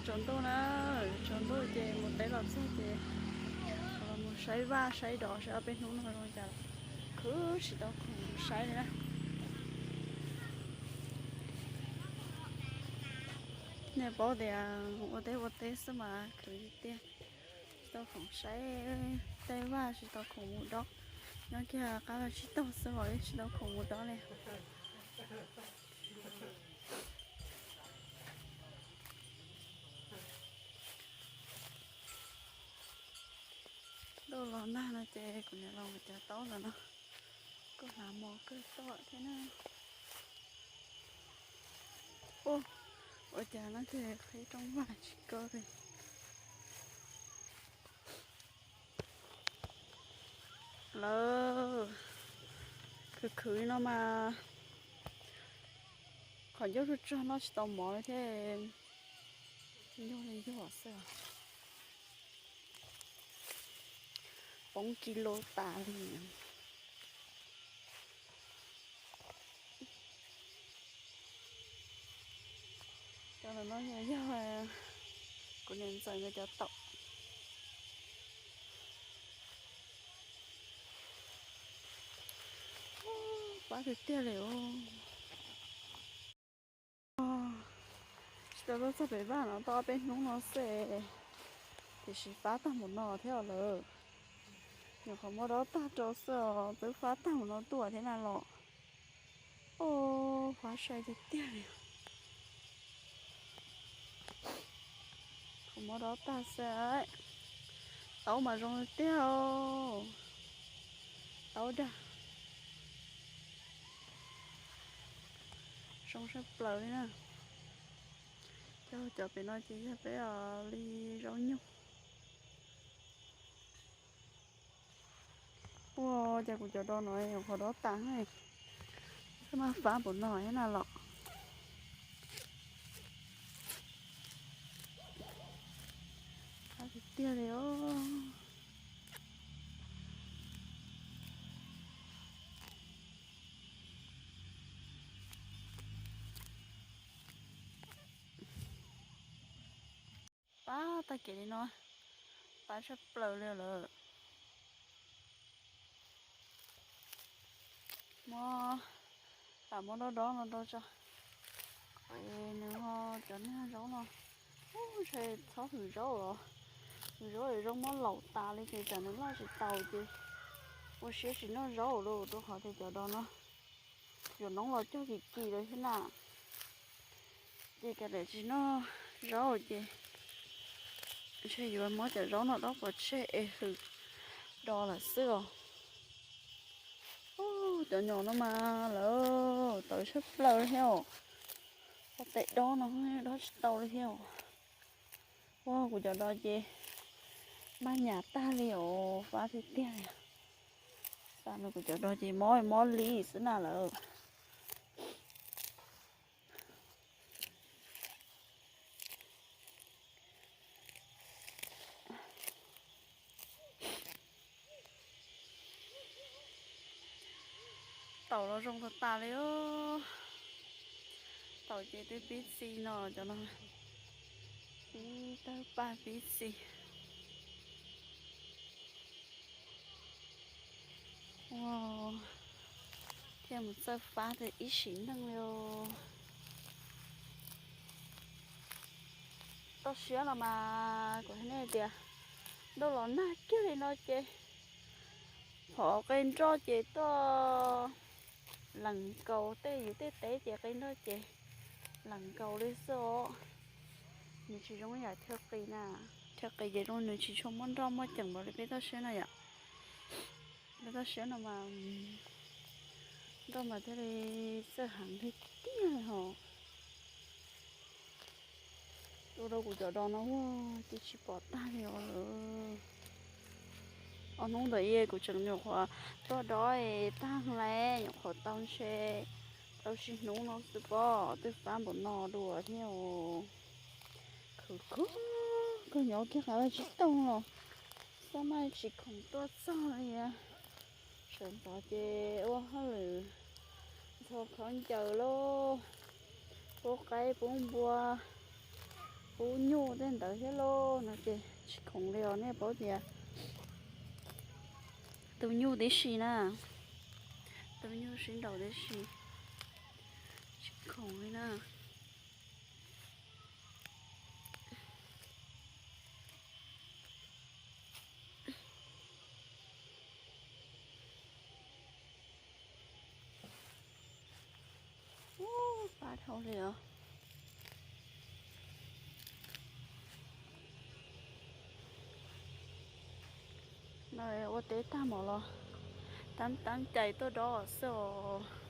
Tsaus ntuj na, tsaus ntuj ces mus teb los txog ces los mus saib vaj saib dov saib ob peb hnub no zoo cas, khwv tsis tau khoom saib li na. Nej paub tias ua teb ua teb xwb mas khwv tiag tiag, tsis tau khoom saib tej vaj, tsis tau khoom mus dob, nyob kiag qab vaj tsib taug xwb los tsis tau khoom mus dob li. Ntuj los nag no ces kuv niam los mus cov taub ntawm no, kuj hnav mos kawg toj thiab na. Ua cas no ces qhib rooj vag tsis kawg li. Lawv khwv khwv li no mas qhov ncauj tsuag tsuag noj tsis tau mov li thiab, ncauj li ncauj xwb, poob kis lus tas li. Cov no yog kuv niam ntxawm nkawd cov taum. Fab tiag tiag li os. Tsis tau tuaj txog pem vaj no tau ob peb hnub no xwb, tiam sis fab tag mus no thiab os lawm. Nyuam qhuav muab dob tag rau xwb os, twb fab tag mus no tuaj thiab na los. Os, fab sai tiag tiag li. Kuv muab dob tag xwb. Taub mas zoo tiag, taub dag, zoo sab plaws li na. Cov, cov pem no ces yog peb li zaub nyuj. Ua cas kuv cov do no nyuam qhuav dob tas, twb mas fab npaum no thiab na los. Fab tiag tiag li os. Fab tag kev li no, fab sab plaws li lawm. Muab, lam muab dob dob no rau tso. Nws ho cov niag zaub no, ub, ntshe txhob hwm zaub los, hwm zaub es zaub muab laum tas li ces tsam nws loj tsis taus ces ua siab tsis noj zaub lawm rau qhov tias cov do no yuav noob los cog kim kim lawm thiab na. Ces kav liam tsis noj zaub ces ntshe yuav muab cov zaub no dob pov tseg es hwm do lawm xwb os. Ub, cov nyom no mas lawv tawv sab plaws li thiab os. Ua tes dob no dob tsis tau li thiab os. Ua kuv cov do ces maj nyam tag li os, fab tiag tiag li. Xav no kuv cov do ces mob mob li xwb na lawm. Taum los zoo tas tas li os. Taum ces twb pib txi no, cov no pib tawg paj pib txi. Ua, thiaj mus txawj fab tias ib sim neej li os. Toj siab no mas kuv hais nej tias ntuj los nag kiag li no ces qhov qe nroj ces tuaj lees nkaus tej yus tej teb ces qe nroj ces lees nkaus li xwb os. Nws tsis zoo ib yam thiaj qis na, thiaj qis ces zoo nws tsis tshua muaj nroj muaj ceem npaum li peb toj siab no yom. Peb toj siab no mas nroj mas thiaj li txawj heev tiag tiag li hos. Ua rau kuv cov do no ua ces tsis pom tag li os lawm. Ob hnub ntawd kuv tseem nyuam qhuav tuaj dob es tag lawm, nyuam qhuav tau ntshe tau tsib hnub no xwb pob twb fab npaum no dua thiab os. Khwv khwv kawg, nyob kiag qab vaj tsib taug los xab maj tsis khoom tuaj txog li. Sawv ntxov ces ua hauj lwm ntxhua khaub ncaws lauj, pub qaib pub npua, Pub nyuj tej ntawd thiab lauj no ces tsis khoom li os. Nej paub tias tus nyuj tib si na, tus nyuj sib nraus tib si, tsis khoom li na. Ub, pab dhau li os. No ua teb tag mam los tab tab cais tuaj dob xwb os.